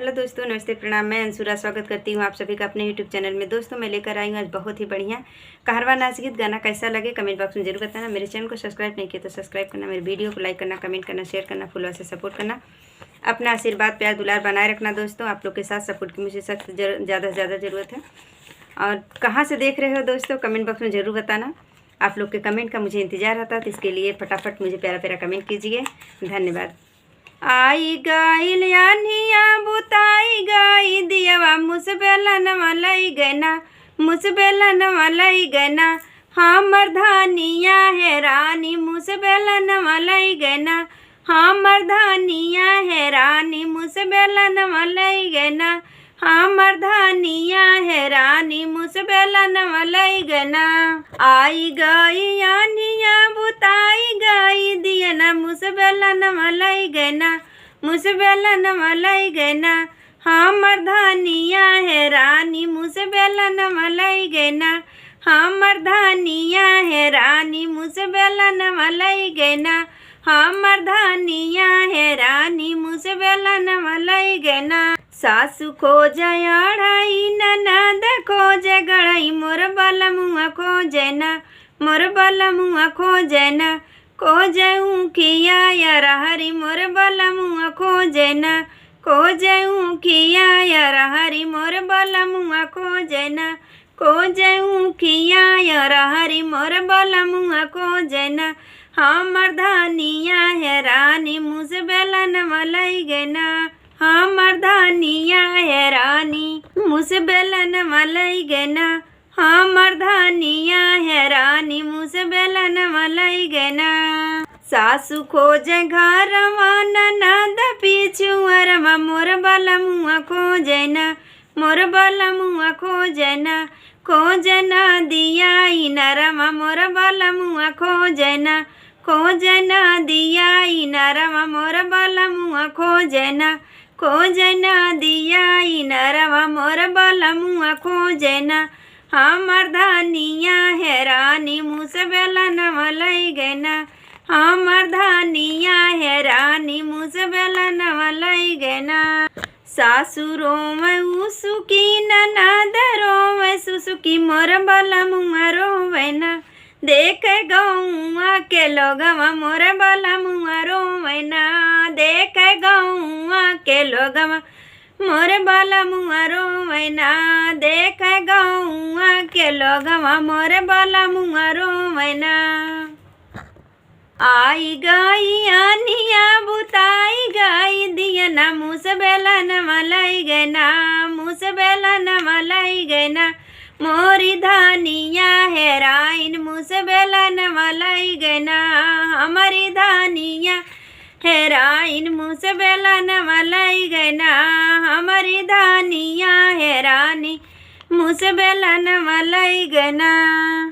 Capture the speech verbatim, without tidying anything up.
हेलो दोस्तों, नमस्ते, प्रणाम। मैं अंशुरा, स्वागत करती हूँ आप सभी का अपने YouTube चैनल में। दोस्तों, मैं लेकर आई हूँ आज बहुत ही बढ़िया कहरवा नाच गीत। गाना कैसा लगे, कमेंट बॉक्स में जरूर बताना। मेरे चैनल को सब्सक्राइब नहीं किया तो सब्सक्राइब करना, मेरे वीडियो को लाइक करना, कमेंट करना, शेयर करना, फॉलो से सपोर्ट करना। अपना आशीर्वाद, प्यार, दुलार बनाए रखना दोस्तों। आप लोग के साथ सपोर्ट की मुझे सख्त जर-, ज़्यादा से ज़्यादा ज़रूरत है। और कहाँ से देख रहे हो दोस्तों, कमेंट बॉक्स में जरूर बताना। आप लोग के कमेंट का मुझे इंतजार रहता है, तो इसके लिए फटाफट मुझे प्यारा प्यारा कमेंट कीजिए। धन्यवाद। आई गइल यानिया, बुताई गई दियवा, मुसबेलनवा लई गइना, मुसबेलनवा लई गइना, हमर धानिया हेरानी, मुसबेलनवा लई गइना, हमर धानिया हेरानी, मुसबेलनवा लई गइना, हमर धानिया हेरानी, मुसबेलनवा लई गइना। आई गई यानिया, बुताई गई दियना, मुसबेलनवा लई गइना, मुसबेलनवा लई गइना, हमर धानिया हेरानी, मुसबेलनवा लई गइना, हमर धानिया हेरानी, मुसबेलनवा लई गइना, हमर धानिया हेरानी, मुसबेलनवा लई गइना। सासु खोजे अढ़ई, ननद खोजे गढ़ई, मोर बलमुआ खोजे ना, मोर बलमुआ खोजे ना, खोजे ऊखिया या रहरी, मोर बलमुआ खोजे ना, खोजे ऊखिया या रहरी, मोर बलमुआ खोजे ना, खोजे ऊखिया या रहरी, मोर बलमुआ खोजे ना, हमर धानिया हेरानी, मुसबेलनवा लई गइना, हमर धानिया हेरानी, मुसबेलनवा लई गइना, हमर धानिया हेरानी, मुसबेलनवा लई गइना। सासु खोजे घरवा, ननद पिछुअरवा, मोर बलमुआ खोजे ना, मोर बलमुआ खोजे ना, खोजे नदिया इनरवा, मोर बलमुआ खोजे ना, खोजे नदिया इनरवा, मोर बलमुआ खोजे ना, खोजे नदिया इनरवा, मोर बलमुआ खोजे ना, हमर धानिया हेरानी, मुसबेलनवा लई गइना, हमर धानिया हेरानी, मुसबेलनवा लई गइना। सासु रोवे उसुकी, ननद रोवे सुसुकी, मोर बलमुआ रोवे ना, देखे गौआ के लोगवा, मोर बलमुआ रोवे ना, देखे गौआ के लोगवा, मोर बलमुआ रोवे ना, देखे गौआ के लोगवा, मोर बलमुआ रोवे ना। आई गई यानिया, बुताई गई दियना, मुसबेलनवा लई गइना, मुसबेलनवा लई गइना, मोरी धानिया हेराइन, मुसबेलनवा लई गइना, हमरी धानिया हेराइन, मुसबेलनवा लई गइना, हमरी धानिया हेरानी, मुसबेलनवा लई गइना।